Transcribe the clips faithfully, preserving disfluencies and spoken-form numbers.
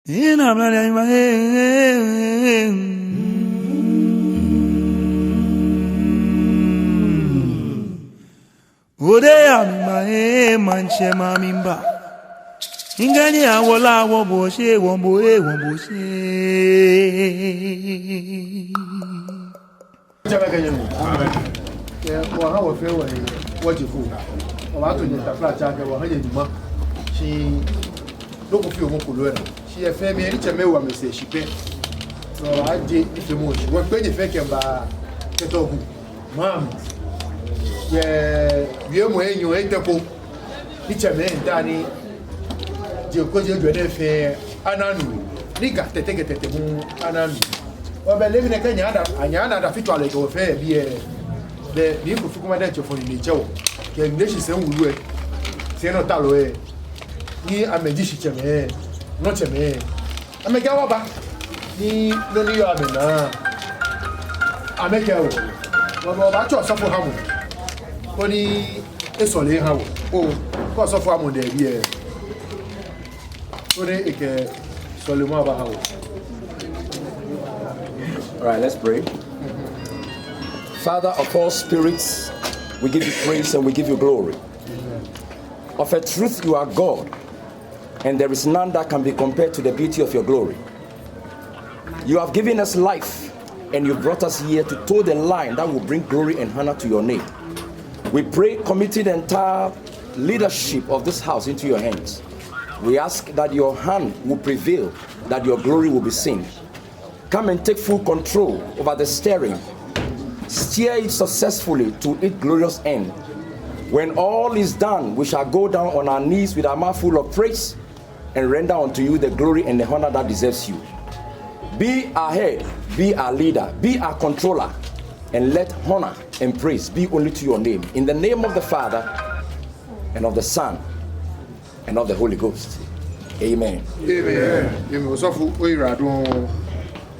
Ina mlali ma, eh, eh, eh. Ode ya mi ma, eh, maŋtsɛ ma mi mba. Ŋkɛɛ ni awo lɛ awo bo shi, wo bo, eh, wo bo shi. Jama kɛ nyɛ nu. Amen. Ɛ, wɔha wɔfɛɛ wɔ, wɔje ko. Wɔbaato nyɛ taflatsɛ akɛ wɔha nyɛ nyuma. Shi nɔ ko fioo mɔ ko lo ena. Shi efee mi, nitsɛmɛi wa mi sɛɛ shi pɛ. So, aje nifeemɔ shi. Wɔkpe nyɛ fɛɛ kɛmiiba Kɛtɔgu. Maŋ. Yɛ wiemɔ enyɔ etɛ ko. Nitsɛmɛi ntao ni je ko je jwɛ nɛɛ fɛɛ ana nu. Ni ga tɛtɛ kɛ tɛtɛ hu ana nu. Ɔ, bɛ leebi nɛɛ kɛ nyɛ ada, anyɛ ana ada fitsɔ alɛ kɛ wɔfɛɛ biɛ. Bɛ Nii Kofi Kuma diɛŋtsɛ fɔ ni lɛ tsɛ wɔ. Kɛ Nii Shi sɛi wulu ɛ. Sɛinɔtalɔ ɛ. Ni amɛji shitsɛmɛi. Nɔtsɛmɛi. Amɛkɛ wɔ ba. Ni nɔ ni yɔɔ amɛnaa, amɛkɛɛ wɔ. Wɔ, wɔbaatsɛ osɔfo aha mɔ. Koni esɔle aha wɔ. Oo, kɛ osɔfo aha mɔ dɛ biɛ. Koni ekɛ sɔlemɔ aba aha wɔ. All right, let's pray. Father of all spirits, we give you praise and we give you glory. Of a truth, you are God, and there is none that can be compared to the beauty of your glory. You have given us life, and you brought us here to toe the line that will bring glory and honor to your name. We pray, committing the entire leadership of this house into your hands. We ask that your hand will prevail, that your glory will be seen. Come and take full control over the steering. Steer it successfully to its glorious end. When all is done, we shall go down on our knees with our mouth full of praise and render unto you the glory and the honor that deserves you. Be our head, be our leader, be our controller, and let honor and praise be only to your name. In the name of the Father, and of the Son, and of the Holy Ghost. Amen. Amen. Amen. Osɔfo, oyiwaladɔŋŋ.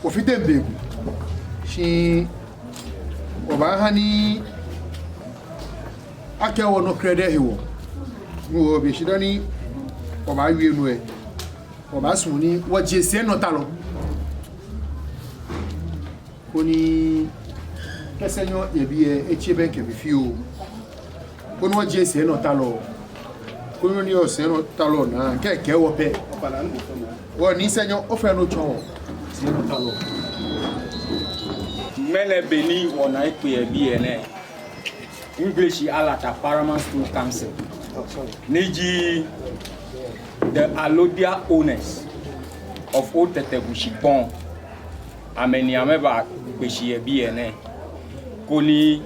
Wɔfite be ko. Shi wɔbaaha ni akɛ wɔ nɔ krɛdɛɛ hewɔ. Ni wɔbɛ shi dani wɔbaawie nu ɛ. Wɔbaasumɔ ni wɔjie sɛinɔtalɔ. Koni kɛ sɛinyɔ yɛ biɛ, etsi ebɛŋkɛ mi fioo. Koni wɔjie sɛinɔtalɔ. Koni nɔ ni yɔɔ sɛinɔtalɔ naa, kɛ ekɛɛ wɔ pɛ. Wɔ ni sɛinyɔ, ofainɛ otsɔɔ wɔ sɛinɔtalɔ. Ŋmɛnɛ be ni wɔna ekpe yɛ biɛ nɛɛ, Ŋleshi Alata Paramount Stool Council, ni ji the allodial owners of Old Tetegu Shikpɔŋ, amɛ ni amɛbakpe shi yɛ biɛ nɛɛ. Koni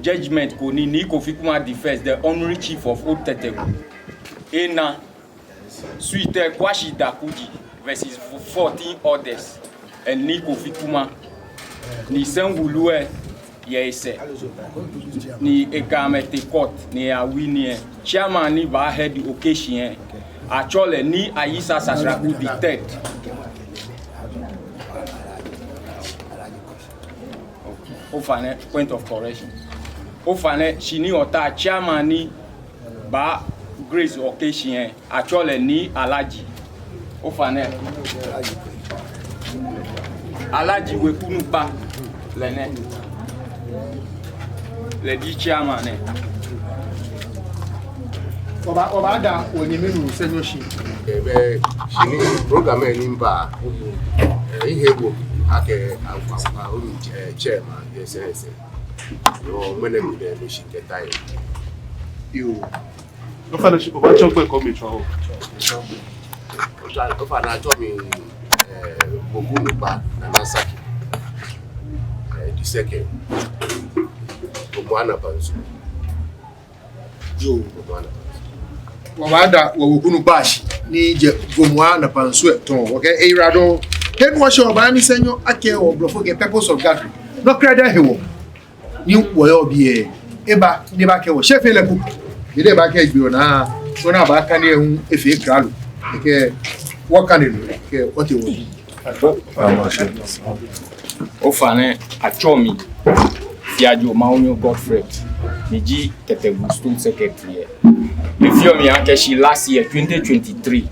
judgment ko ni Nii Kofi Kuma the First, the honorary chief of Old Tetegu, ena Suite Kwashi Dakuji versus fourteen others, and Nii Kofi Kuma, ni sɛi wulu ɛ yɛ esɛɛ, ni ekɛ amɛ tee court ni ewin ɛ. Chairman ni baa head occasion ɛ, atsɛɔ lɛ Nii Ayisa Sasraku the third. Ofainɛ, point of correction. Ofainɛ, shi ni ota chairman ni baa grace occasion ɛ, atsɛɔ lɛ Nii Alhaji. Ofainɛ, Alhaji Weku Nukpa lɛ nɛ. Lɛ ji chairman nɛ. Wɔbaa, wɔbaada wɔnyɛmi nuu sɛinyɔ shi. Ɛɛ, bɛ, shi ni program ɛ ni mba, ɛɛ, ihe bo akɛ, akɛ, akɛ, akɛ, ɛɛ, chairman, yes, yes, yes. Yoo, ŋmɛnɛ mli lɛ, no shi kɛta yɛ. Yoo. Ofainɛ shi, obaatsɔɔ gbɛi komɛi tsɔ. Ofainɛ, ofainɛ atsɛɔ mi, ɛɛ, Weku Nukpa Nana Saki, ɛɛ, the second. Gomoa Anapansu. Yoo. Gomoa Anapansu. Wɔbaada wɔ Weku Nukpa shi, ni jɛ Gomoa Anapansu ɛ tɔŋ. Wɔkɛ oyiwaladɔŋŋ. Kɛ nu wɔshɛ wɔbaaha ni sɛinyɔ akɛ wɔ blɔfo kɛɛ purpose of gathering. Nɔ krɛdɛɛ hewɔ ni wɔyɔɔ biɛ, eba ni ebakɛɛ wɔ. Shi efee lɛ ko. Ni ebakɛɛ gbi ona, ona abaakane ɛ hu efee kralo. Ekɛ wɔkane nɔ, kɛ wɔtee wɔ. Ofainɛ, atsɛɔ mi Fiajo Maunyo Godfred, miji Tetegu Stool Secretary ɛ. Mifeɔ mi akɛ shi last year, twenty twenty-three,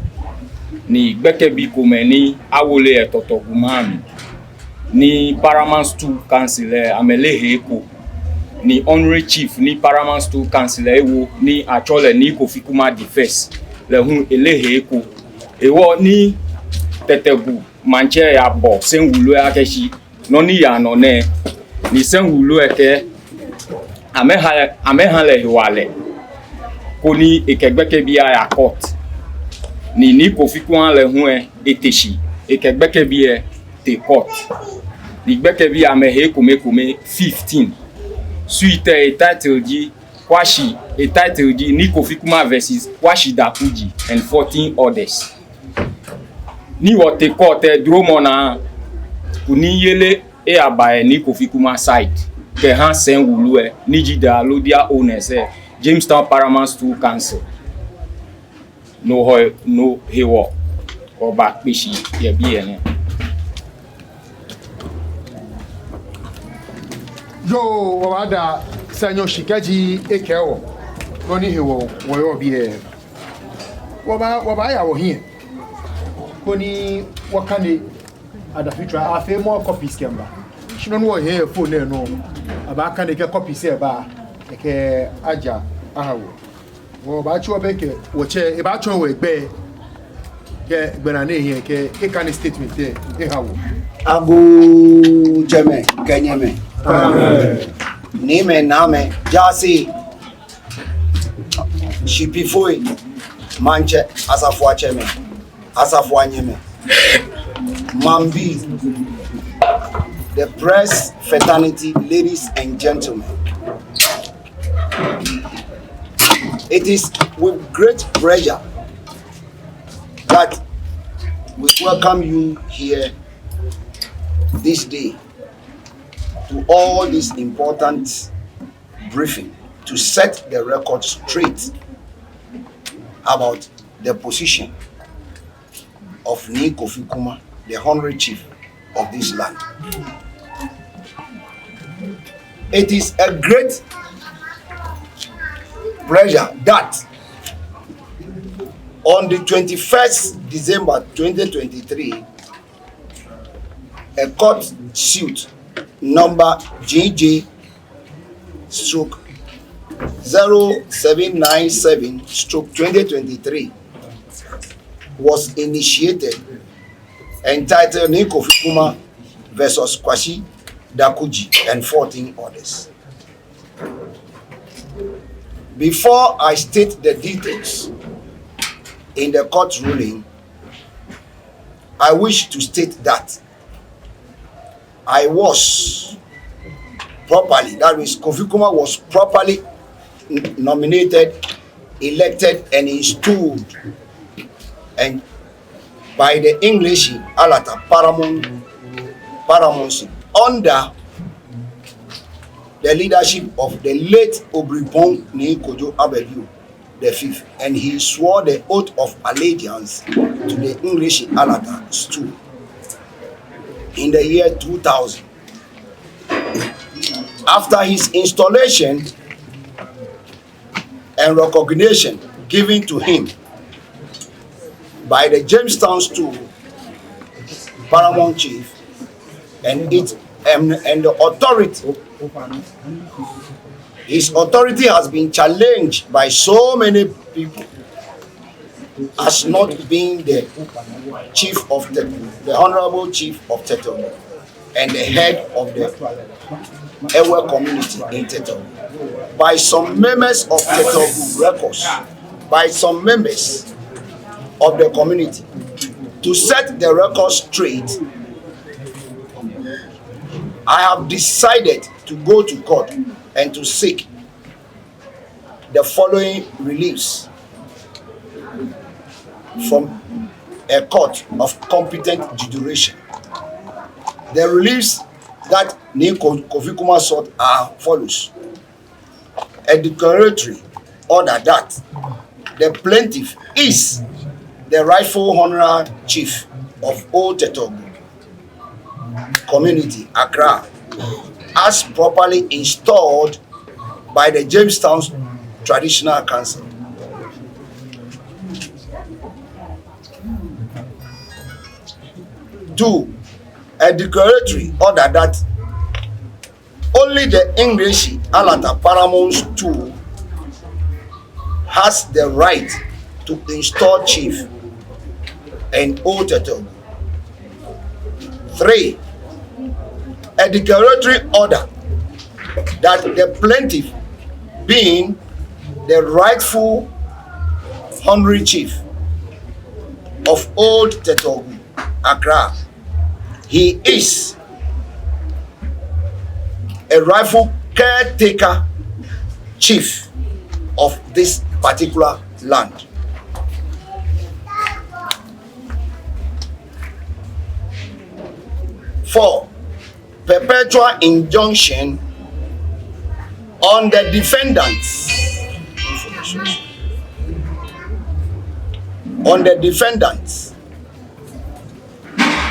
Ni gbekɛbii komɛi ni awole yɛ Tɛtɛwulɛ maŋ mli, ni Paramount Stool Council lɛ amɛle he eko, ni Honorary Chief ni Paramount Stool Council lɛ ewo ni atsɛɔ lɛ Nii Kofi Kuma the First lɛ hu ele he eko. Hewɔ ni Tɛtɛwulɛ maŋtsɛ yabɔ sɛi wulu lɛ akɛ shi nɔ ni yaa nɔ nɛɛ, ni sɛi wulu lɛ kɛɛ amɛha, amɛha lɛ hewalɛ koni ekɛ gbekɛbii aya court. Ni Nii Kofi Kuma lɛ hu lɛ ete shi ekɛ gbekɛbii lɛ tee court. Ni gbekɛbii lɛ amɛhe ekomekome fifteen. Suit lɛ etitle ji Kwashi, etitle ji Nii Kofi Kuma versus Kwashi Dakuji and fourteen others. Ni wɔtee court lɛ, dromɔ naa, kunimyeli eyaba yɛ Nii Kofi Kuma side kɛha sɛi wulu lɛ ni ji the allodial owners lɛ, Jamestown Paramount Stool Council. No hewɔ, no hewɔ wɔbakpe shi yɛ biɛ nɛɛ. Yoo, wɔbaada sɛi nyɔ shi kɛji ekɛɛ wɔ nɔ ni hewɔ wɔyɔɔ biɛ. Wɔba, wɔbaaya wɔhiɛ koni wɔkane adafitswaa, afee more copies kɛmiiba. Shi nɔ ni wɔyɔɔ yɛ phone nɛɛ nɔ, abaakane kɛ copies lɛ ba, kɛ aja aha wɔ. Wɔbaatsɔɔ be kɛ wɔtsɛ, ebaatsɔɔ wɔ egbɛi kɛ gbɛnaa ni ehiɛ kɛ ekane statement lɛ eha wɔ. Agoo, tsɛmɛi kɛ nyɛmɛi, niimɛi, naamɛi, jaasɛi, shipifoi, maŋtsɛ, asafoiatsɛmɛi, asafoianyɛmɛi, maŋbii, the press fraternity, ladies and gentlemen. It is with great pleasure that we welcome you here this day to all this important briefing to set the record straight about the position of Nii Kofi Kuma, the honorary chief of this land. It is a great pleasure that on the twenty-first December twenty twenty-three, a court suit number G J stroke zero seven nine seven stroke twenty twenty-three was initiated, entitled Nii Kofi Kuma versus Kwashi Dakuji and fourteen others. Before I state the details in the court ruling, I wish to state that I was properly, that is, Kofi Kuma was properly n-, nominated, elected, and installed, and by the English Alata Paramount, Paramountcy under the leadership of the late Obrempong Nii Kojo Ababio the fifth, and he swore the oath of allegiance to the English Alata stool in the year two thousand. After his installation and recognition given to him by the Jamestown stool paramount chief and it, and, and the authority, his authority has been challenged by so many people as not being the chief of the, the honorable chief of Tɛtɛwulɛ and the head of the Ewe community in Tɛtɛwulɛ, by some members of Tɛtɛwulɛ records, by some members of the community. To set the record straight, I have decided to go to court and to seek the following reliefs from a court of competent jurisdiction. The reliefs that Nii Ko-, Kofi Kuma sought are follows. A declaratory order that the plaintiff is the rightful honorary chief of Old Tɛtɛwulɛ community, Accra, as properly installed by the Jamestown Traditional Council. Two, a declaratory order that only the Ngleshie Alata Paramount Stool has the right to install chief in Old Tetegu. Three, a declaratory order that the plaintiff, being the rightful honorary chief of Old Tetegu, Accra, he is a rightful caretaker chief of this particular land. Four, perpetual injunction on the defendants, on the defendants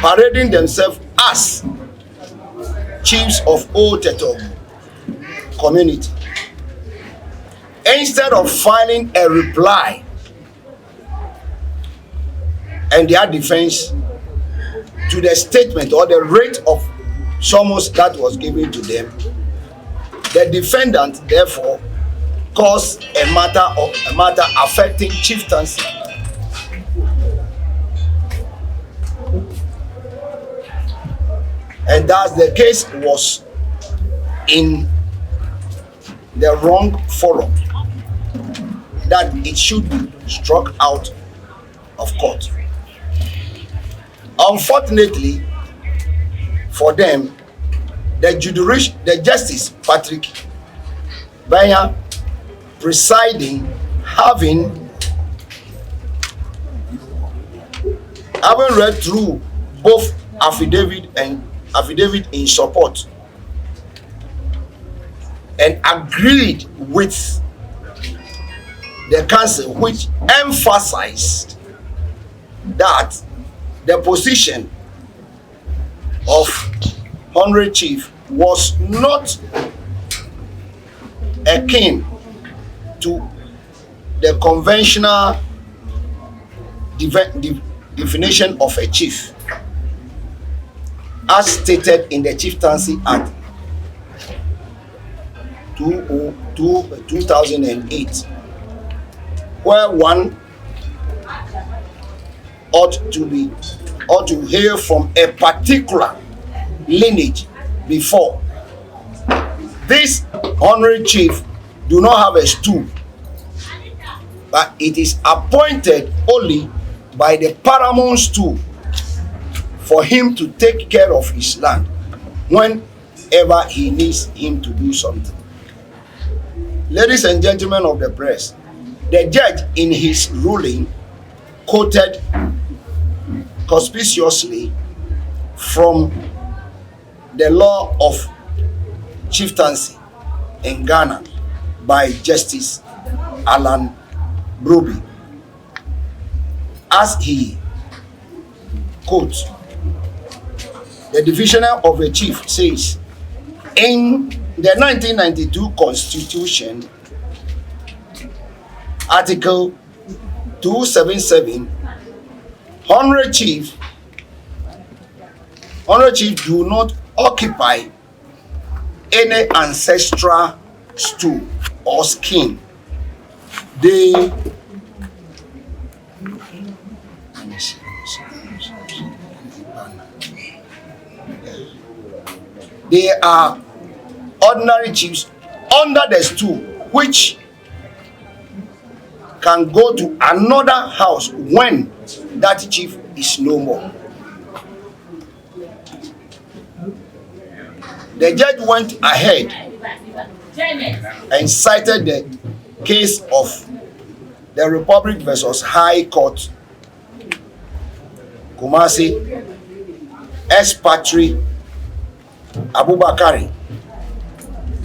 parading themselves as chiefs of Old Tetegu community. Instead of filing a reply and their defense to the statement or the writ of summons that was given to them, the defendant therefore caused a matter of, a matter affecting chieftaincy. And thus the case was in the wrong forum, that it should be struck out of court. Unfortunately for them, the judiciary, the Justice Patrick Banya presiding, having, having read through both affidavit and affidavit in support, and agreed with the counsel, which emphasized that the position of honorary chief was not akin to the conventional deve-, de-, definition of a chief as stated in the Chieftaincy Act two oh two, two thousand and eight, where one ought to be, ought to hail from a particular lineage before. This honorary chief do not have a stool, but it is appointed only by the paramount stool for him to take care of his land whenever he needs him to do something. Ladies and gentlemen of the press, the judge in his ruling quoted conspicuously from the Law of Chieftaincy in Ghana by Justice Alan Brobbey, as he, quote, the divisional of a chief says, in the nineteen ninety-two Constitution, Article two seven seven, honorary chief, honorary chief do not occupy any ancestral stool or skin. They, they are ordinary chiefs under the stool, which can go to another house when that chief is no more. The judge went ahead and cited the case of the Republic versus High Court, Kumasi, ex parte Abubakari,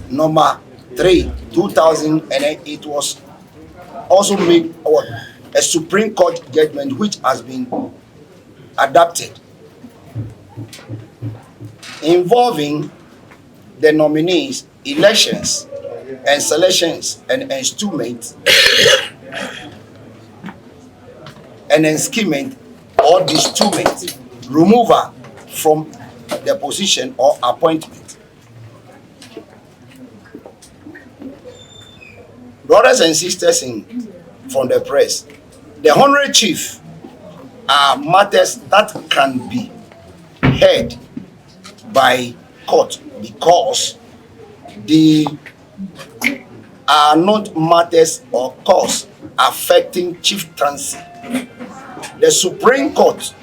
number three, two thousand, and it was also made what, a Supreme Court judgment which has been adapted, involving the nominees, elections and selections and enstoolment and enskillment or destoolment, removal from the position or appointment. Brothers and sisters in, from the press, the honorary chief are matters that can be heard by court because they are not matters or cause affecting chieftaincy. The Supreme Court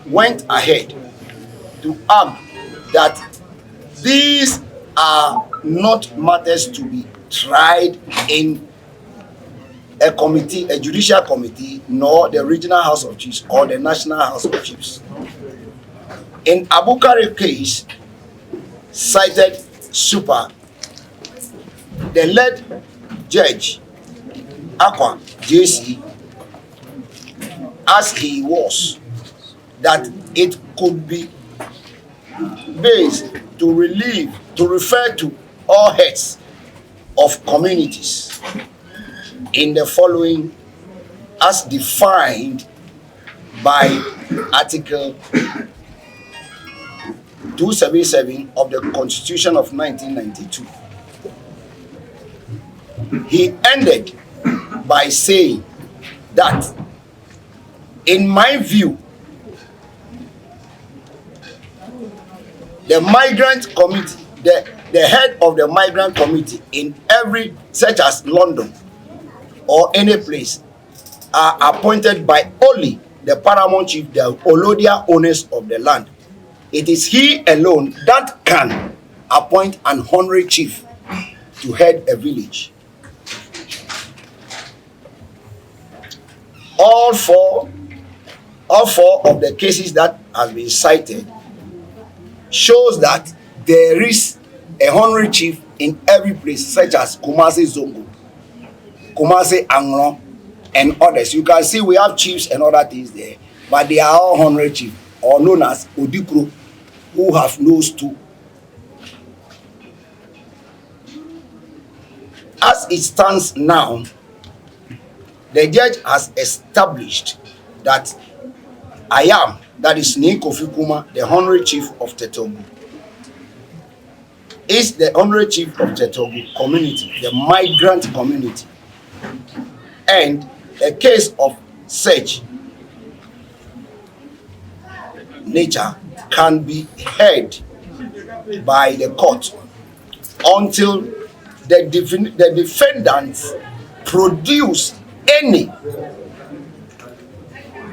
went ahead to argue that these are not matters to be tried in a committee, a judicial committee, nor the Regional House of Chiefs or the National House of Chiefs. In Abukari case, cited super, the late Judge Akwa J C, as he was, that it could be based to relieve, to refer to all heads of communities in the following as defined by Article two seven seven of the Constitution of nineteen ninety-two. He ended by saying that, in my view, the migrant committee, the, the head of the migrant committee in every, such as London or any place, are appointed by only the paramount chief, the allodial owners of the land. It is he alone that can appoint an honorary chief to head a village. All four, all four of the cases that has been cited shows that there is a honorary chief in every place, such as Kumasi Zongo, Kumasi Anglong, and others. You can see we have chiefs and other things there, but they are all honorary chief, or known as Odikro, who have no stool. As it stands now, the judge has established that I am, that is Nii Kofi Kuma, the honorary chief of Tetegu, is the honorary chief of Tetegu community, the migrant community, and a case of such nature can be heard by the court until the defin-, the defendants produce any,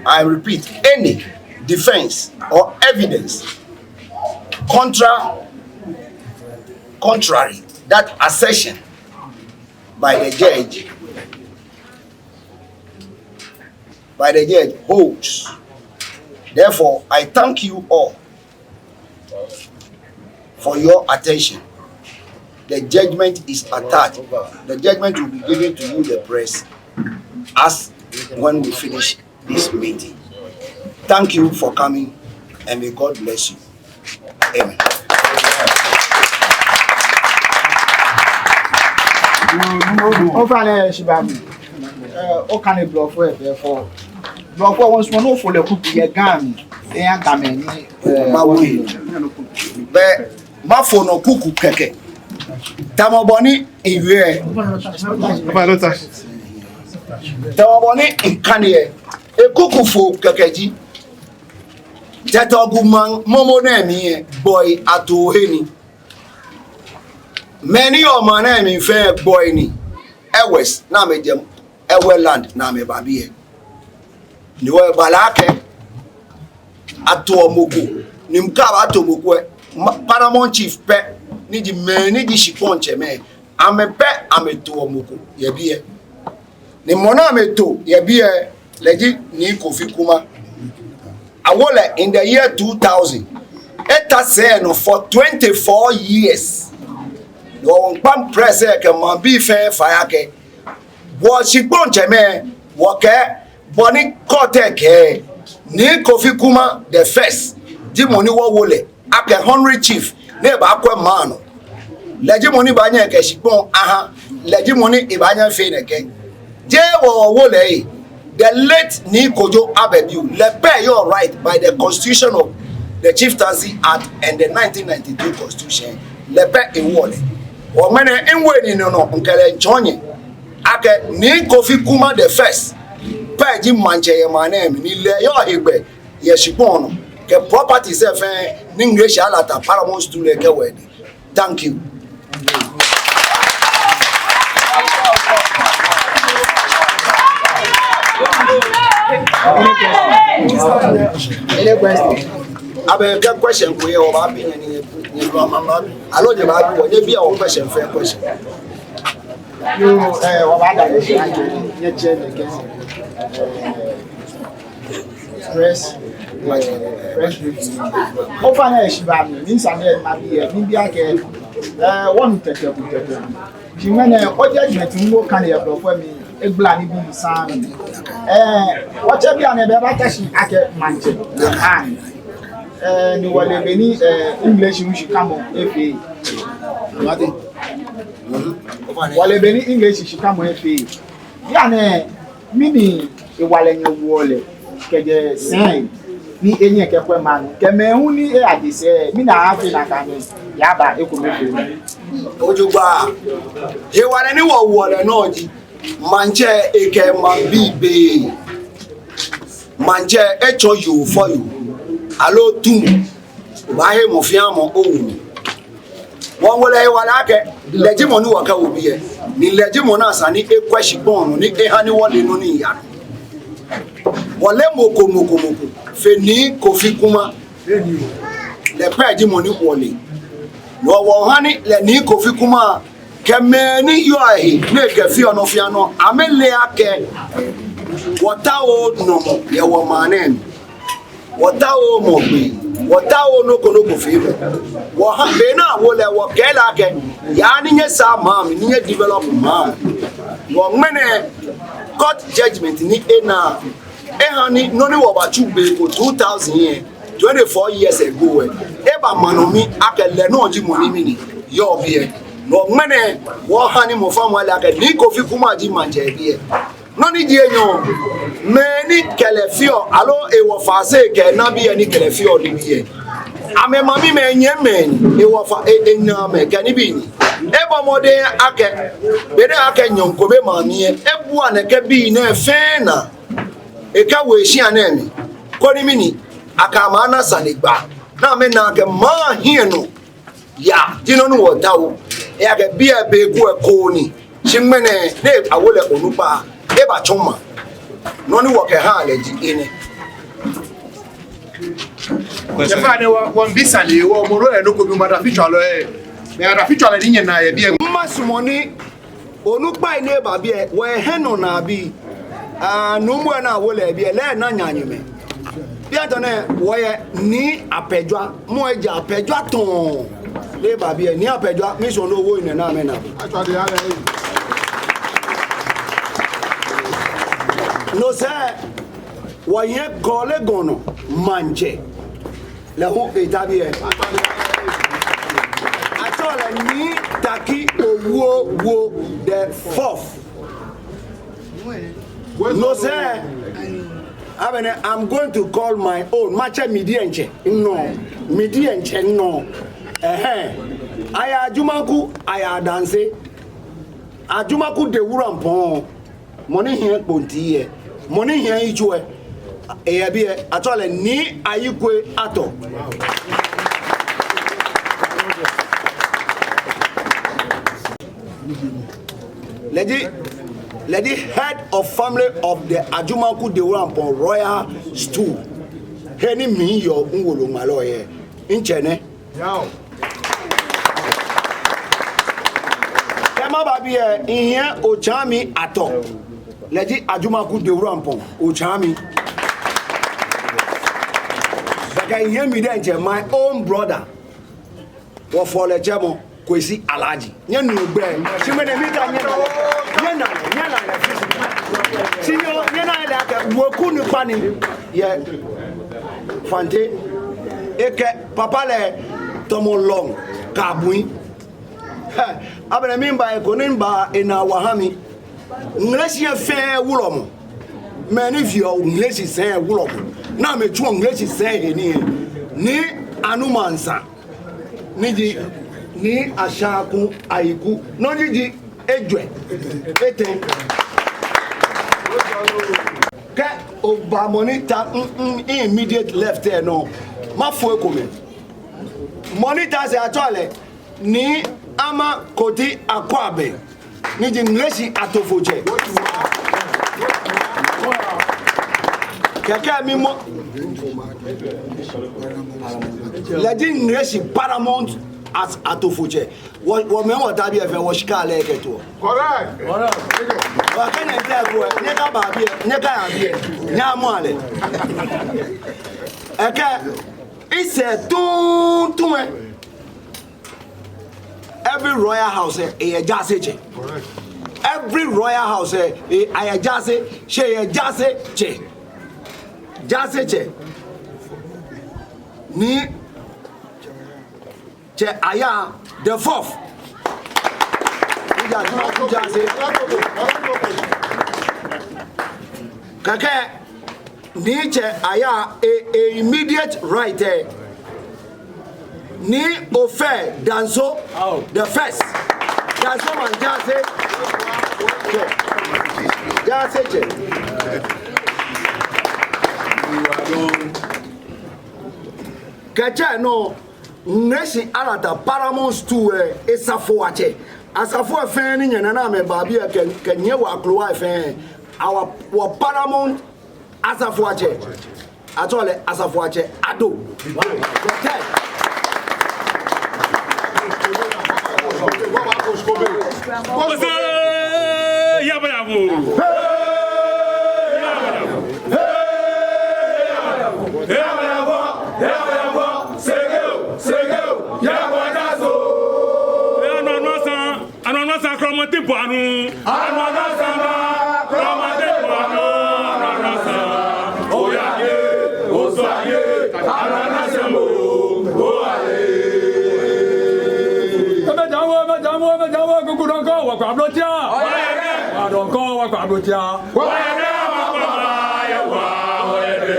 I repeat, any defense or evidence contra-, contrary that assertion by the judge, by the judge holds. Therefore, I thank you all for your attention. The judgment is attached. The judgment will be given to you, the press, as when we finish this meeting. Thank you for coming, and may God bless you. Amen. Ofainɛ, shi ba mi. Eh, okane Blɔfo lɛ bɛ fɔ. Blɔfo lɛ, wɔmiisumɔ ni ofo lɛ kuku yɛ Ga mli. Eya Ga mli ni, eh, mawie. Bɛ, mafo nɔ kuku kɛkɛ. Tamɔ bɔ ni miwie. Tamɔ bɔ ni mikane lɛ. Ekuku foo kɛkɛ ji, Tetegu maŋ momo nɛɛ mli lɛ, gbɔi atoo he ni. Mɛi ni yɔɔ maŋ nɛɛ mli fɛɛ gbɔi ni. Ewes ni amɛjɛ Ewe land ni amɛba biɛ. Ni wɔbale akɛ atoɔ mɔ ko, ni mikɛɛ abato mɔ ko lɛ, ma-, paramount chief pɛ, ni ji mɛi ni ji shikpɔŋtsɛmɛi, amɛ pɛ amɛtoɔ mɔ ko yɛ biɛ. Ni mɔ ni amɛto yɛ biɛ lɛ ji Nii Kofi Kuma. Awo lɛ in the year two thousand. Eta sɛi nɔ for twenty-four years. Ni wɔmiikpa press lɛ kɛ maŋbii fɛɛ fai akɛ, wɔshikpɔŋtsɛmɛi, wɔkɛɛ bɔ ni court lɛ kɛɛ, Nii Kofi Kuma the first ji mɔ ni wɔwo lɛ akɛ honorary chief ni ebaakwɛ maŋ nɔ. Lɛ ji mɔ ni baanyɛ ekɛ shikpɔŋ aha, lɛ ji mɔ ni ebaanyɛ efee nɛkɛ. Jeee wɔ wɔwo lɛ ee. The late Nii Kojo Ababio, lɛ pɛ yɔɔ right by the constitution of the Chieftaincy Act and the nineteen ninety-two constitution. Lɛ pɛ ewɔ lɛ. Ŋmɛnɛ miwo nyɛnɔ nɔ, mikɛ lɛ miitsɔɔ nyɛ akɛ Nii Kofi Kuma the first pɛ ji maŋtsɛ yɛ maŋ nɛɛ mli, ni lɛ yɔɔ hegbɛ yɛ shikpɔŋ nɔ, kɛ properties lɛ fɛɛ ni Ngleshie Alata Paramount Stool lɛ kɛwo edɛŋ. Thank you. Any question? Abɛ, kɛ question ko yɛ, wɔbaabi nyɛ ni nyɛ, nyɛ, aloo nyɛbaabi wɔ, nyɛbia wɔ question fɛɛ question. Yoo, eh, wɔbaada nyɛ shi, nyɛtsɛ nɛkɛ, eh, press, eh, press briefing. Ofainɛ, shi ba mi, ni sane lɛ mabi lɛ, mibi akɛ, eh, wɔnu tɛtɛ ku tɛtɛ. Shi ŋmɛnɛ, o judgment ni okane yɛ blɔfo mli, egbala nibii saŋŋ. Eh, wɔtsɛ bianɛ ebata shi akɛ maŋtsɛ. Ah. Eh, ni wɔle bɔ ni, eh, English hu shikamɔ efee. Wɔle bɔ ni English shikamɔ efee. Bianɛ, mɛni hewalɛ nyɛwoɔ lɛ kɛjɛ sɛi ni enyɛ kɛkwɛ maŋ, kɛ mɛi hu ni eyaje sɛɛ, mɛni aafee nakai ni yaba ekomefeemɔ? Ojogbaŋŋ. Hewalɛ ni wɔwoɔ lɛ nɔ ji, maŋtsɛ ekɛ maŋbii bɛ. Maŋtsɛ etsɔ yoo fɔ yoo, aloo tumu. Obaahe mɔ fɛɛ mɔ owu mli. Wɔwo lɛ hewalɛ akɛ lɛ ji mɔ ni wɔkɛwo biɛ, ni lɛ ji mɔ ni esa ni ekwɛ shikpɔŋ nɔ ni eha ni wɔle nɔ ni yaa nɔ. Wɔleee mɔ ko, mɔ ko, mɔ ko fe Nii Kofi Kuma. Lɛ pɛ ji mɔ ni wɔle. Ni wɔ, wɔha ni lɛ Nii Kofi Kuma kɛ mɛi ni yɔɔ ehe ni ekɛfeɔ nɔ fɛɛ nɔ, amɛle akɛ wɔtaooo nɔmɔ yɛ wɔmaŋ nɛɛ mli. Wɔtaooo mɔ gbee, wɔtaooo nɔ ko nɔ ko feemɔ. Wɔha, be ni awo lɛ, wɔkɛɛ lɛ akɛ, yaa ni nyɛsaa maŋ mli, ni nyɛdevelop maŋ. Wɔ ŋmɛnɛ court judgment ni ena, eha ni nɔ ni wɔbatsu be ko two thousand yɛ, twenty-four years ago lɛ, eba maŋ nɔ mli akɛ lɛ nɔŋŋ ji mɔ ni mɛni yɔɔ biɛ. Wɔ ŋmɛnɛ wɔha ni mɔ fɛɛ mɔ ale akɛ Nii Kofi Kuma ji maŋtsɛ biɛ. Nɔ ni ji enyɔ, mɛi ni kɛ lɛ feɔ, aloo ewɔfase kɛ nabii ni kɛ lɛ feɔ nibii lɛ, amɛmamimɛi, enyɛmimɛi, ewɔfa, e, enaamɛi kɛ nibii ni. Ebɔ mɔdɛŋ akɛ, be ni akɛ nyɔŋ ko bɛ maŋ mli lɛ, ebua nɛkɛ bii nɛɛ fɛɛ naa, ekɛwo eshia nɛɛ mli, koni mɛni, akɛ amɛ ana sanegbaa, ni amɛna akɛ maŋ hiɛ nɔ yaa ji nɔ ni wɔtaoɔ. Ejaakɛ biɛ be ko ekoŋŋ ni, shi ŋmɛnɛ ni awo lɛ onukpa, ebatsɔ maŋ. Nɔ ni wɔkɛhaa lɛ ji enɛ. Ofainɛ, wɔ, wɔmiibi sane, wɔ mɔ lɛ nɔ ko bi, madam fitswalɔ lɛ. Madam fitswalɔ ni nyɛna yɛ biɛ. Masumɔ ni onukpai ni eba biɛ, wɔyɛ hiɛnɔkamɔ bii. Aa, nuumo lɛ ni awo lɛ biɛ, lɛ ena nyanyemɛi. Bianɛ tɔɔ nɛɛ, wɔyɛ Nii Apedwa, mɔ lɛ ji Apedwa tɔŋŋ. Ni eba biɛ, Nii Apedwa, miisumɔ ni owo onine ni amɛna. No sɛɛ, wɔyɛ Korle Gonno maŋtsɛ. Lɛ hu eta biɛ. Atsɛɔ lɛ Nii Tackie Owuo Wuo the fourth. No sɛɛ, agbɛnɛ, I'm going to call my own. Matsɛ midiɛŋtsɛ nɔ. Midiɛŋtsɛ nɔ. Ɛhɛɛ. Aya Ajumaku, aya Adanse. Ajumaku Dewurampɔŋ. Mɔ ni hiɛ kponti lɛ, mɔ ni hiɛ yitso lɛ, eyɛ biɛ, atsɛɔ lɛ Nii Ayikwei Arthur. Lɛ ji, lɛ ji head of family of the Ajumaku Dewurampɔŋ Royal Stool. He ni mi yɔɔ, miwoloŋmalɔ yɛ, mitsɛ nɛ. Kɛ maba biɛ, mihiɛ Otsaami Arthur. Lɛ ji Ajumaku Dewurampɔŋ Otsaami. Bɛ kɛ mihiɛ midiɛŋtsɛ, my own brother. Wɔfɔɔ lɛ tsɛmɔ Kwesi Alhaji. Nyɛnu egbɛi. Shi ŋmɛnɛ miikɛɛ nyɛna lɛ. Nyɛna lɛ, nyɛna lɛ. Shi nyɛ, nyɛna lɛ akɛ weku ni kpa ni yɛ Fante. Ekɛ papa lɛ tamɔ lɔŋ kɛ abui. Hɛ, agbɛnɛ miba he ko ni miba, enaa wa ha mi. Ŋleshi fɛɛ wulɔmɔ. Mɛi ni feɔ Ŋleshi sɛi wulɔmɔ, ni amɛtsuɔ Ŋleshi sɛi he nii, Nii Anumansa, ni ji Nii Ashaku Ayiku, nɔ ni ji ejwɛ, etɛ. Kɛ oba mɔ ni ta m, m, immediate left lɛ nɔ, mafo ekomɛi. Mɔ ni ta sɛɛ atsɛɔ lɛ Nii Ama Koti Akwabɛŋ, ni ji Ŋleshi Atofotsɛ. Kɛkɛ mi mɔ, lɛ ji Ŋleshi Paramount as Atofotsɛ. Wɔ, wɔmɛi wɔta biɛ fɛɛ wɔshika lɛ kɛtoɔ. Correct. Wɔkɛ nɛɛ tɛ ko, nyɛkaba biɛ, nyɛkaya biɛ, nyɛmɔ lɛ. Ekɛ, etsɛ tuuntu lɛ. Every royal house, eh, eyɛ jaasetsɛ. Every royal house, eh, eh, ayɛ jaase, shi eyɛ jaasetsɛ. Jaasetsɛ. Nii Tsɛ Ayaa the fourth. Ni ji Ajumaku jaase. Kɛkɛ, Nii Tsɛ Ayaa, e, e immediate right, eh, Nii Ofei Danso the first. Dansoman jaase. Jaasetsɛ. Kɛtsɛ nɔ, Ŋleshi Alata Paramount Stool, eh, esafoatsɛ. Asafo fɛɛ ni nyɛnaa ni amɛba biɛ kɛ, kɛ nyɛ wɔ akrowa fɛɛ. Our, wɔ Paramount Asafoatsɛ. Atsɛɔ lɛ Asafoatsɛ Ado. Ose, yaba yabo. Yaba yabo. Yaba yabo. Segeo, segeo. Yaba yabo. Anɔnɔ sa krɔmɔ ti bɔ anu. Anɔnɔ sa ma krɔmɔ ti bɔ anu. Anɔnɔ sa. Oya ye, oso ye. Anɔnɔ sa mo. Oya ye. Ebe jawo, ebe jawo, ebe jawo, kuku dɔŋkɔ, wa kwa blotia. Oya ye. Wa dɔŋkɔ, wa kwa blotia. Oya ye, wa kwa ye, wa, oya ye.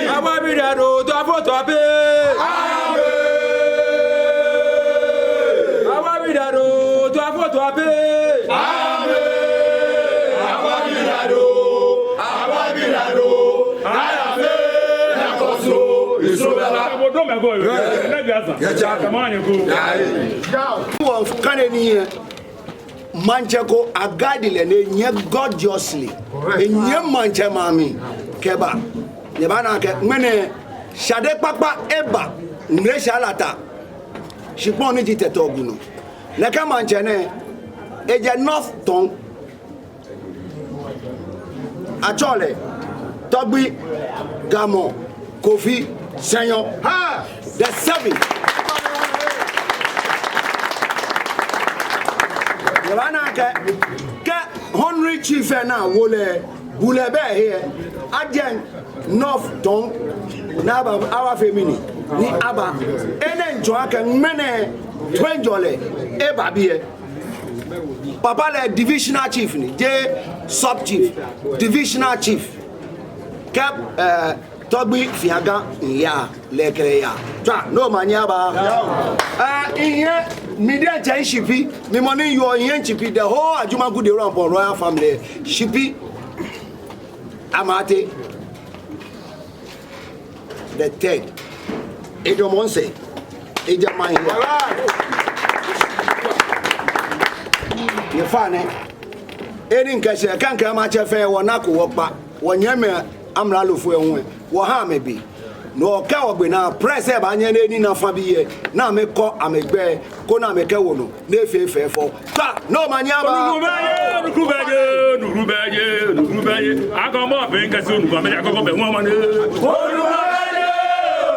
Awa bi da do, to afo to ape. Awa bi da do, to afo to ape. Awa bi da do, awa bi da do. Aya fe na kɔsɔ, iso bɛ ba. Wɔ kane ni yɛ maŋtsɛ ko a-guide lɛ ni enyɛ gorgeously. Enyɛ maŋtsɛ maŋ mli kɛba. Nyɛbaana akɛ ŋmɛnɛ shade kpakpa eba Ŋleshi Alata shikpɔŋ ni ji Tetegu nɔ. Nɛkɛ maŋtsɛ nɛɛ, ejɛ North Tongu. Atsɛɔ lɛ Tɔgbi Gamɔ Kofi Sɛnyɔ. Ha! The seven. Nyɛbaana akɛ, kɛ honorary chief lɛ ni awo lɛ, bulɛ bɛ he, ajɛ North Tongu, ni aba, awa fee mɛni, ni aba. Enɛ miitsɔɔ akɛ ŋmɛnɛ toiŋjɔlɛ eba biɛ. Papa lɛ divisional chief ni, jeee sub chief, divisional chief. Kɛ, eh, Tɔgbi Fiaga miiya, lɛ kɛ lɛ yaa. Tswa, ni omanye aba. Eh, mihiɛ, mi diɛŋtsɛ mishipi, mi mɔ ni yɔɔ mihiɛ mishipi, the whole Ajumaku Dewulɛ Mpɔn royal family, shipi, Amartey the third. Edɔmɔ misɛɛ. Ejɛ maŋ hiɛ. Nyɛfainɛ. Eni mikɛshɛ, kɛ mikɛɛ maŋtsɛ fɛɛ, wɔnako wɔkpa. Wɔnyɛmimɛi amralofoi hu, wɔha amɛ be. Ni kɛ wɔgbe naa, press lɛ baanyɛ ni eni nafa biɛ, ni amɛkɔ amɛgbɛi, koni amɛkɛwo nɔ, ni efee fɛfɛo. Tswa, ni omanye aba. Onukpa bɛ je, onukpa bɛ je, onukpa bɛ je. Akɔmɔ bɛ kɛse, onukpa bɛ je, akɔmɔ bɛ ŋɔ mɔ ni. Onukpa bɛ je,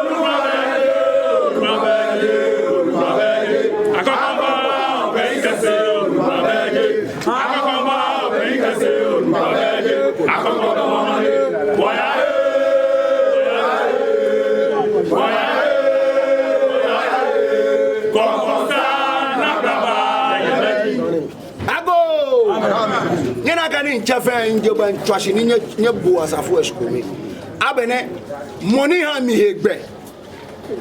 onukpa bɛ je, onukpa bɛ je, onukpa bɛ je. Akɔmɔ bɛ kɛse, onukpa bɛ je. Akɔmɔ bɛ kɛse, onukpa bɛ je. Akɔmɔ bɛ ŋɔ mɔ ni. Mitsɛ fɛɛ, mijɛ gbɛ mitswa shi ni nyɛ, nyɛbo asafo lɛ shi kome. Agbɛnɛ, mɔ ni ha mi hegbɛ,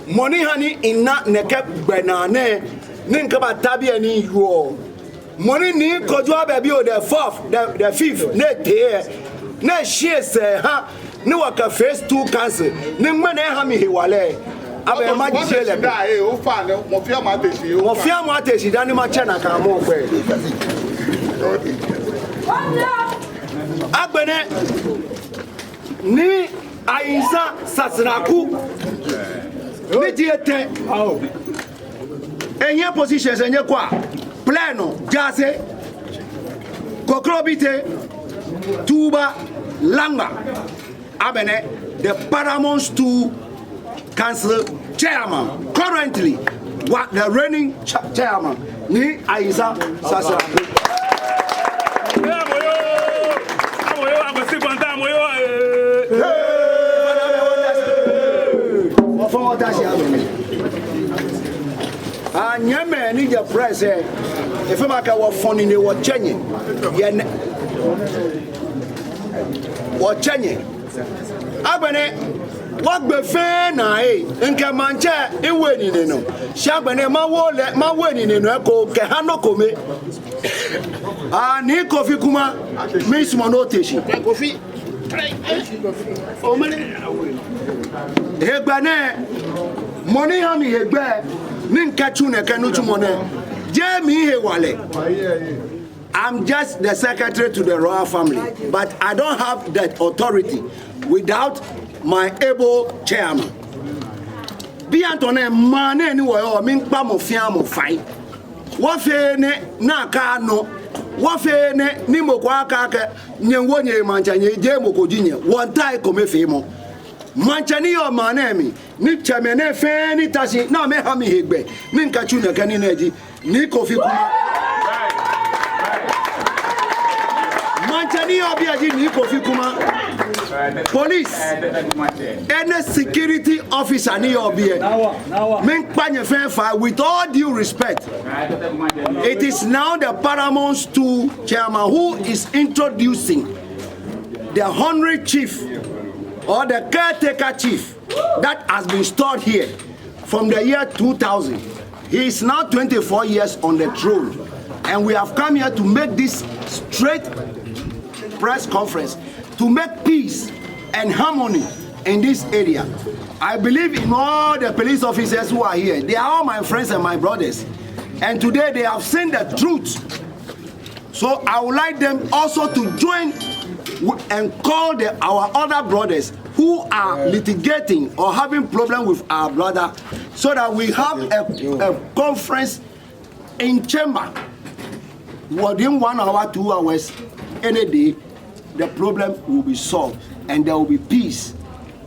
mɔ ni ha ni mina nɛkɛ gbɛnaa nɛɛ ni mikɛbata biɛ ni miwieɔ, mɔ ni Nii Kojo Ababio the fourth, the, the fifth, ni etee lɛ, ni eshi esɛɛ ha ni wɔkɛ phase two council, ni ŋmɛnɛ eha mi hewalɛ. Agbɛnɛ majie lɛ. Mɔ fɛɛ mɔ ate shi daa ni matsɛ nakai mɔ gbɛi. Agbɛnɛ, Nii Ayinza Sasraku, ni ji etɛ. Ehiɛ positions lɛ nyɛkwɛa: Plano, Jaase, Kokrobite, Tuba, Langma. Agbɛnɛ, the Paramount Stool Council chairman, currently, wa-, the reigning cha-, chairman, Nii Ayinza Sasraku. Wɔfɔɔ wɔta shi amɛ. Aa, nyɛmɛi ni jɛ press lɛ, efee makɛɛ wɔfɔ nine wɔtsɛ nyɛ. Yɛ nɛ-, wɔtsɛ nyɛ. Agbɛnɛ, wɔgbɛ fɛɛ naa lɛ, mikɛ maŋtsɛ miwo enine nɔ. Shi agbɛnɛ, mawo lɛ, mawo enine nɔ eko kɛha nɔ kome. Aa, Nii Kofi Kuma, miisumɔ ni ote shi. Hegbɛ nɛɛ, mɔ ni ha mi hegbɛ ni mikɛtsu nɛkɛ nitsumɔ nɛɛ, jeee mihewalɛ. I'm just the secretary to the royal family, but I don't have that authority without my able chairman. Bianɛ tɔɔ nɛɛ, maŋ nɛɛ ni wɔyɔɔ, miikpa mɔ fɛɛ mɔ fai. Wɔfee enɛ ni akɛ nɔ. Wɔfee enɛ ni mɔ ko akɛɛ akɛ nyɛwo nyɛ maŋtsɛ, nyɛjeee mɔ ko ji nyɛ. Wɔmiitao ekomefeemɔ. Maŋtsɛ ni yɔɔ maŋ nɛɛ mli, ni tsɛmɛi nɛɛ fɛɛ ni ta shi ni amɛha mi hegbɛ ni mikɛtsu nɛkɛ nii nɛɛ ji Nii Kofi Kuma. Maŋtsɛ ni yɔɔ biɛ ji Nii Kofi Kuma. Police, any security officer ni yɔɔ biɛ, miikpa nyɛ fɛɛ fai, with all due respect. It is now the Paramount Stool chairman who is introducing the honorary chief or the caretaker chief that has been stored here from the year two thousand. He is now twenty-four years on the throne, and we have come here to make this straight press conference to make peace and harmony in this area. I believe in all the police officers who are here. They are all my friends and my brothers. And today they have seen the truth. So I would like them also to join w-, and call the, our other brothers who are litigating or having problem with our brother, so that we have a, a conference in chamber within one hour, two hours, any day, the problem will be solved and there will be peace.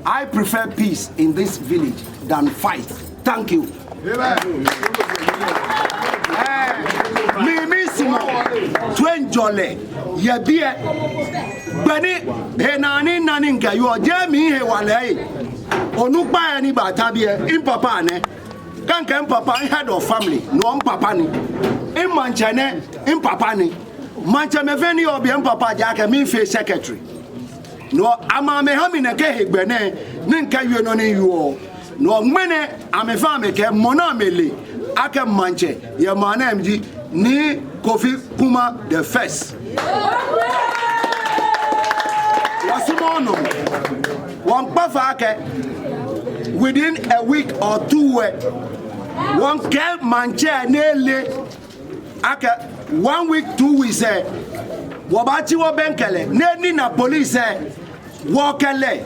I prefer peace in this village than fight. Thank you. Amen. Eh, mi, miisumɔ toiŋjɔlɛ yɛ biɛ. Gbɛ ni, he naa ni, naa ni mikɛyɔɔ, jeee mihewalɛ. Onukpa lɛ ni bata biɛ, mipapa nɛ. Kɛ mikɛɛ mipapa, mi head of family, no mipapa ni. Mimaŋtsɛ nɛ, mipapa ni. Maŋtsɛmɛi fɛɛ ni yɔɔ biɛ, mipapa ji akɛ miifee secretary. No amɛ amɛha mi nɛkɛ hegbɛ nɛɛ ni mikɛwie nɔ ni miwieɔ. No ŋmɛnɛ amɛfɛɛ amɛkɛɛ mɔ ni amɛle akɛ maŋtsɛ yɛ maŋ nɛɛ mli ji Nii Kofi Kuma the first. Wɔsumɔɔɔ nɔ. Wɔmiikpa fai akɛ within a week or two lɛ, wɔmiikɛɛ maŋtsɛ ni ele akɛ one week, two weeks lɛ, wɔbaatsi wɔbɛŋkɛ lɛ, ni enina police lɛ, wɔkɛ lɛ,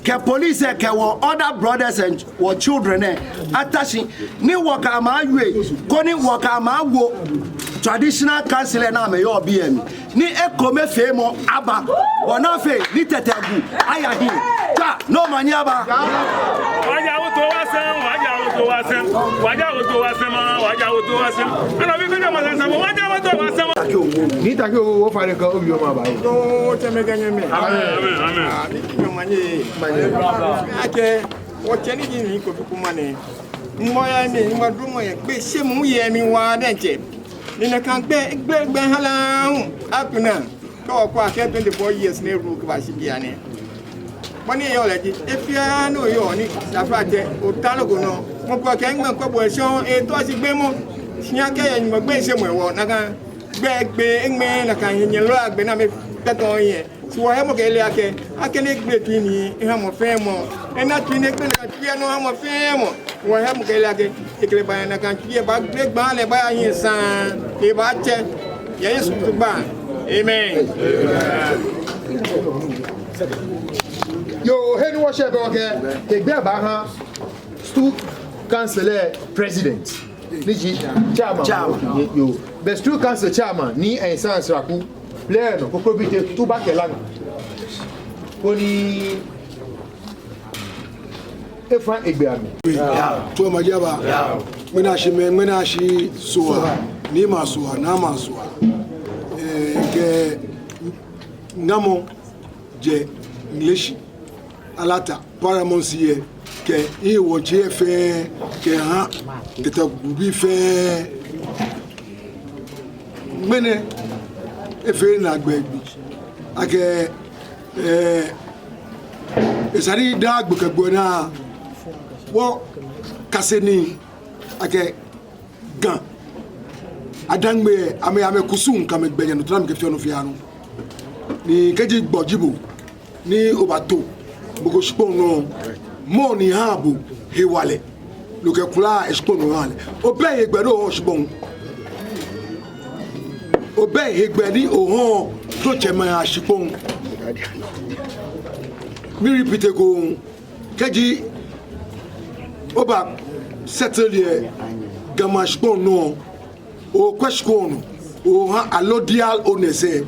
kɛ police lɛ, kɛ wɔ other brothers and wɔ children lɛ, ata shi, ni wɔkɛ amɛ awie, koni wɔkɛ amɛ awo traditional council lɛ ni amɛyɔɔ biɛ mli. Ni ekomefeemɔ aba, bɔ ni afee ni Tetegu aya hiɛ. Tswa, ni omanye aba. Wɔja wɔ to wɔsɛɛ, wɔja wɔ to wɔsɛɛ, wɔja wɔ to wɔsɛɛ, wɔja wɔ to wɔsɛɛ. Ana bi kɔjɔ ma sɛɛ, wɔja wɔ to wɔsɛɛ. Nii Taki Owo, ofainɛ kɛ owiemɔ aba. Tsɛmɛi kɛ nyɛmɛi. Amen, amen, amen. Ni omanye. Akɛ, wɔtsɛ ni ji Nii Kofi Kuma nɛ. Mɔ yɛ mli, mɔ duromɔ yɛ, gbɛ shemɔ yɛ mli waa diɛŋtsɛ. Ni nakai gbɛ, gbɛ, gbɛ hala hu. Up to now. Kɛ wɔkwɛ akɛ twenty-four years ni e-rule kɛbashi bianɛ, bɔ ni eyɔɔ lɛ ji, he fɛɛ he ni oyɔɔ ni taflatsɛ, otaoɔ loko nɔ, mɔ ko kɛ eŋmɛ ko bo eshɔŋ, etɔ shi gbɛ mɔ. Shi akɛ yɛ Nyɔŋmɔ gbɛ shi mɔ ewɔ, nakai gbɛ, gbɛ eŋmɛ, nakai henyɛlɔ agbɛ ni amɛkpɛtɛ yɛ. Shi wɔheɔ mɔ kɛ ele akɛ, akɛni egbele tui ni eha mɔ fɛɛ mɔ, ena tui ni egbele nakai tui lɛ nɔ eha mɔ fɛɛ mɔ. Wɔheɔ mɔ kɛ ele akɛ, ekɛ lɛ baaya nakai tui lɛ, baagbele gbɛ lɛ, baaya hiɛ saŋŋ, ebaatsɛ. Yɛ Yesu Kristo gbɛi. Amen. Yoo, he ni wɔshɛ bɛ wɔkɛ, kɛ gbɛ baaha stool council lɛ president. Ni ji chairman. Chairman. Yoo. Bɛ stool council chairman ni ensa nsraku. Lɛ nɔ, Kokrobite, tuba kɛ laŋ. Koni efa egbɛ amɛ. Yao. Tuɔ ma jaba. Yao. Ŋmɛnɛ ashi mɛɛ, ŋmɛnɛ ashi Sowaa, niimɛi a-Sowaa, naamɛi a-Sowaa. Ee, kɛ ŋamɔ jɛ Ŋleshi Alata, paramountcy lɛ, kɛ ewɔji lɛ fɛɛ, kɛha Tɛtɛ Gbu bii fɛɛ. Ŋmɛnɛ efee naagbee gbi akɛ, ee, esa ni daa gbi kɛ gbi naa wɔkase nii akɛ Ga Adaŋme, amɛ, amɛkusum kɛ amɛgbɛjianɔtoo ni amɛkɛfeɔ nɔ fɛɛ nɔ. Ni kɛji gbɔ ji bo ni obato mɔ ko shikpɔŋ nɔ, mɔ ni ha bo hewalɛ, no kɛ kula eshikpɔŋ nɔ ha lɛ. Obɛ hegbɛ ni ohɔɔ shikpɔŋ. Obɛ hegbɛ ni ohɔɔ Ga maŋtsɛmɛi ashikpɔŋ. Mi-repeat ekoŋŋ. Kɛji oba settle yɛ Ga maŋ shikpɔŋ nɔ, okwɛ shikpɔŋ nɔ, oha allodial owners lɛ.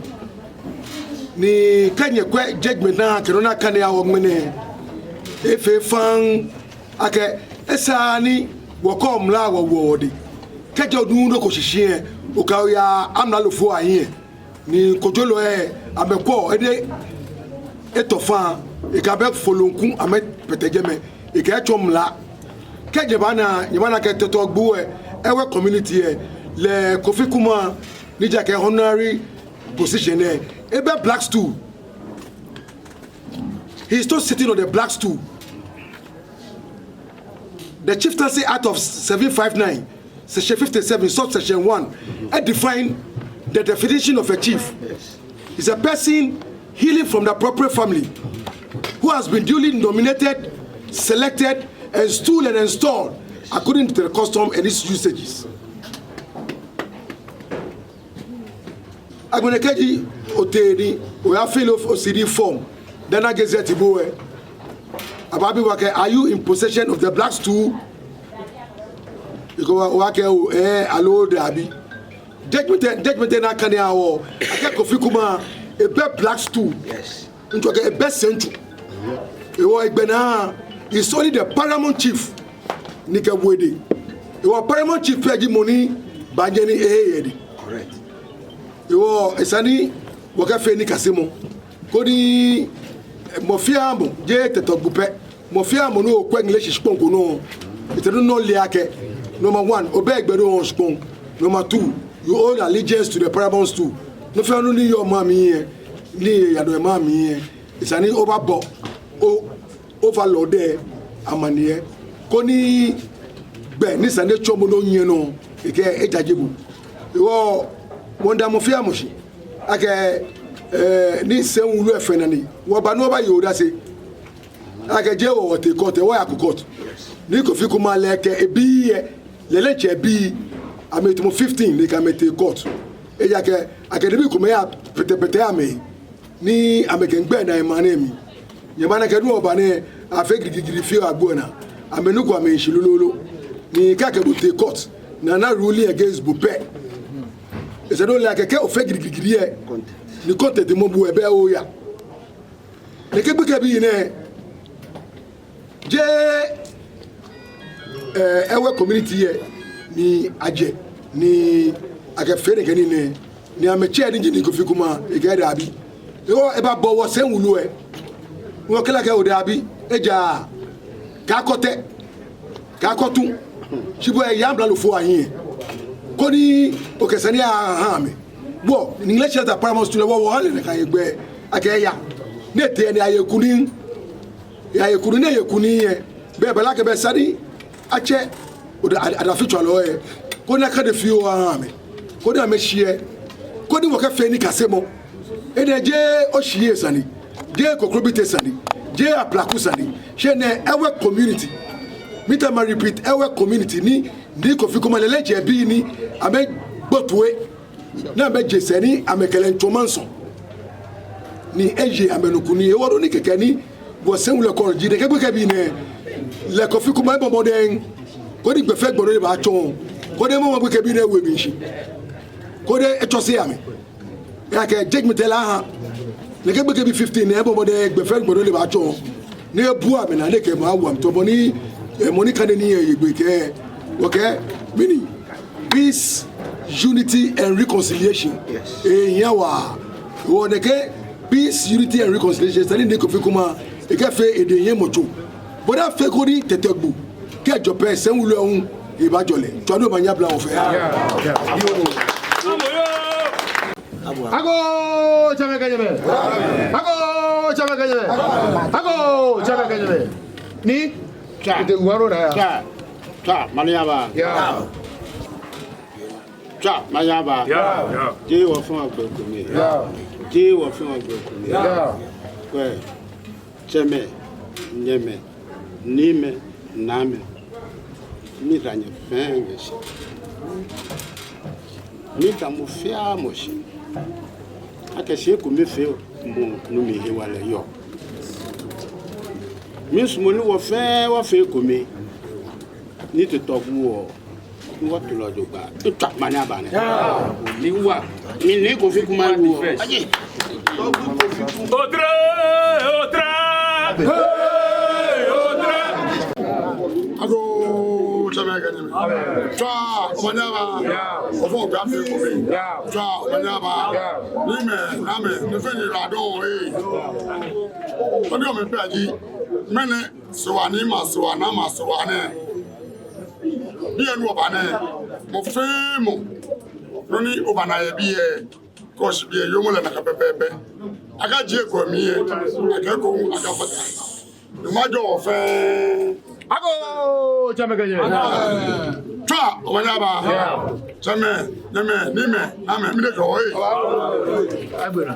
Ni kɛ nyɛkwɛ judgment lɛ kɛ nɔ ni akane aha wɔ ŋmɛnɛ, efee faŋŋ akɛ esa ni wɔkɔ mla wɔwo wɔdɛŋ. Kɛji onuuu nɔ ko shishi lɛ, okɛ oyaa amralofoi ahiɛ. Ni kojolɔi lɛ, amɛkwɛɔ, ede etɔ faŋŋ, ekɛ abɛ foloŋku amɛkpɛtɛ jɛmɛ, ekɛtsɔ mla. Kɛ nyɛbaana, nyɛbaana akɛ Tɛtɛ Gbu lɛ, Ewe community lɛ, lɛ Kofi Kuma, ni ji akɛ honorary position lɛ, ebɛ black stool. He is still sitting on the black stool. The Chieftaincy Act of seven five nine, Section fifty-seven, subsection one, it define the definition of a chief. It's a person hailing from the appropriate family who has been duly nominated, selected, and stooled and installed according to the custom and its usages. Agbɛnɛ kɛji otee ni oya fill o-, o-C D form, dani a-gazette bo lɛ, abaabi bo akɛ, are you in possession of the black stool? Eko wa, wɔkɛɛ o, ɛɛ, aloo dabi. Judgment, judgment ni akane aha wɔ akɛ Kofi Kuma ebɛ black stool. Yes. Ntsɔɔ akɛ ebɛ sɛntsu. Hewɔ egbɛ naa, it's only the paramount chief ni kɛ wede. Hewɔ paramount chief pɛ ji mɔ ni baanyɛ ni ehe yɛ edɛŋ. Correct. Hewɔ esa ni wɔkɛfee nikasemɔ, koni mɔ fɛɛ mɔ, jeee Tɛtɛ Gbu pɛ, mɔ fɛɛ mɔ ni okwɛ Ŋleshi shikpɔŋ ko nɔ, esa ni ole akɛ, number one, obɛ hegbɛ ni ohɔɔ shikpɔŋ. Number two, you owe allegiance to the paramount stool. Nɔ fɛɛ nɔ ni yɔɔ maŋ mli lɛ, ni eyaa nɔ yɛ maŋ mli lɛ, esa ni obabɔ o, overlord lɛ amaniɛ, koni gbɛ ni esa ni etsɔ bo nɔ nyiɛ nɔ, ekɛ ejaje bo. Hewɔ, wɔmiida mɔ fɛɛ mɔ shi akɛ, ɛɛ, ni sɛi wulu lɛ fɛɛ naa ni wɔba ni wɔbaye odase akɛ jeee wɔ wɔtee court lɛ, wɔyaku court. Ni Kofi Kuma lɛ kɛ ebii lɛ, lɛ diɛŋtsɛ ebii, amɛtamɔ fifteen ni ekɛ amɛ tee court. Ejaakɛ akɛ nibii komɛi yapɛtɛpɛtɛ amɛ ni amɛkɛ gbɛ naa yɛ maŋ nɛɛ mli. Nyɛbaana akɛ nu oba nɛɛ, afee gidigidi fioo agbo naa. Amɛnuko amɛshi lolo. Ni kɛ akɛ bo tee court, ni ana ruling against bo pɛ, esa ni ole akɛ kɛ ofee gidigidi lɛ, ni content mɔ bo lɛ, bɛ oya. Nɛkɛ gbekɛbii nɛɛ, jeee, ɛɛ, Ewe community lɛ ni ajɛ ni akɛfee nɛkɛ nii nɛɛ, ni amɛtsɛ ni ji Nii Kofi Kuma, ekɛɛ dabi. Hewɔ ebabɔ wɔsɛi wulu lɛ. Wɔkɛɛ lɛ akɛ oo dabi, ejaaa, kaakɔ tɛ, kaakɔ tu. Shi bo lɛ, yaa amralofoi ahiɛ, koni okɛ sane lɛ aha amɛ. Wɔ, ni English Charter Paramount Student, wɔ, wɔha lɛ nakai hegbɛ akɛ eya. Ni etee ni eyaye kunim. Eyaye kunim, ni eye kunim lɛ, bɛ, bɛ lɛ akɛ bɛ esa ni atsɛ, oda, ad-, adafitswalɔi lɛ, koni akane fioo aha amɛ, koni amɛshi lɛ, koni wɔkɛfee nikasemɔ. Enɛ jeee Oshiyie sane, jeee Kokrobite sane, jeee Aplaku sane. Shi enɛ Ewe community. Miitao ma repeat, Ewe community ni, ni Kofi Kuma lɛ lɛ ejɛ biɛ ni amɛgbo toi. Ni amɛje sɛɛ ni amɛkɛ lɛ miitsɔ maŋsɔ. Ni eye amɛnɔ kunim, ewɔ do ni kɛkɛ ni wɔ sɛi wulu lɛ kɔɔ ji nɛkɛ gbekɛbii nɛɛ, lɛ Kofi Kuma ebɔ mɔdɛŋ, koni gbɛ fɛɛ gbɛ nɔ ni ebaatsɔ, koni emama gbekɛbii nɛɛ awo emli shi, koni etsɔse amɛ. Ejaakɛ judgment lɛ aha. Nɛkɛ gbekɛbii fifteen nɛɛ, ebɔ mɔdɛŋ gbɛ fɛɛ gbɛ nɔ ni ebaatsɔ, ni ebua amɛnaa, ni ekɛ amɛ awo amɛ toi, bɔ ni, eh, mɔ ni kane nii lɛ ye gbɛ kɛɛ, wɔkɛɛ, mɛni, peace, unity and reconciliation. Yes. Ehia waa. Wɔ nɛkɛ peace, unity and reconciliation, esa ni Nii Kofi Kuma ekɛfee edɛŋ yɛ mɔ tso. Bɔ ni afee koni Tɛtɛ Gbu kɛjɔ pɛ, sɛi wulu lɛ hu ebaajɔ lɛ. Tswa ni omanye aba wɔ fɛɛ. Yeah, yeah. Agoo, tsɛmɛi kɛ nyɛmɛi. Agoo, tsɛmɛi kɛ nyɛmɛi. Agoo, tsɛmɛi kɛ nyɛmɛi. Nii, tswa. Ete waro na ya. Tswa, tswa, omanye aba. Yeah. Tswa, omanye aba. Yeah, yeah. Jeee wɔ fɛɛ wɔgbɛ kome. Yeah. Jeee wɔ fɛɛ wɔgbɛ kome. Yeah. Kwɛ. Tsɛmɛi, nyɛmɛi, niimɛi, naamɛi, miida nyɛ fɛɛ nyɛ shi. Miida mɔ fɛɛ mɔ shi akɛ shi ekomefeemɔ nɔ mli hewalɛ yɔɔ. Miisumɔ ni wɔ fɛɛ wɔfee ekome, ni Tɛtɛ Gbu wɔ ni wɔto lɛ jogbaŋŋ. Tswa, omanye aba nɛ. Ni wa. Mi Nii Kofi Kuma wu. Ayi. Otre, otre. Hey, otre. Agoo, tsɛmɛi kɛ nyɛmɛi. Tswa, omanye aba. Wɔ fɛɛ wɔgbɛ afee ekome. Tswa, omanye aba. Niimɛi, naamɛi, nyɛ fɛɛ nyɛyiwaladɔŋŋ, ee. Koni omɛi pɛ ji, mɛni, Sewaa niimɛi, sewaa naamɛi, sewaa nɛɛ. Biɛ ni wɔba nɛɛ, mɔ fɛɛ mɔ, nɔ ni obaana yɛ biɛ, kɛ oshi biɛ, yoomo lɛ nakai pɛpɛɛpɛ. Akajie eko mli yɛ, akɛ eko hu akafata. Nyɔŋmɔ ajɔɔ wɔ fɛɛ. Agoo, tsɛmɛi kɛ nyɛmɛi. Tswa, omanye aba. Tsɛmɛi, nyɛmɛi, niimɛi, naamɛi, miide jɔɔ, ee. Agbɛnɛ.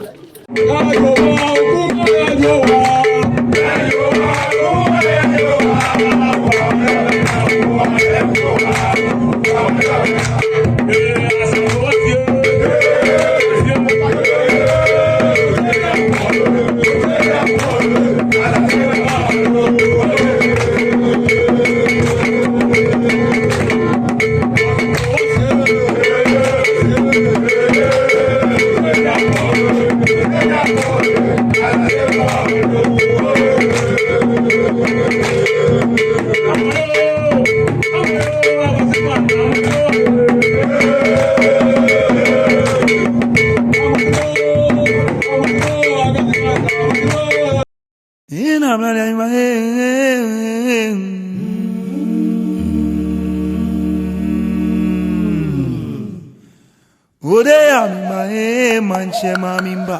Odehe amɛma ee, maŋtsɛ mami mba.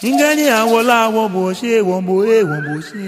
Ŋkɛɛ ni awola wɔ bo she, wɔ bo ee, wɔ bo she.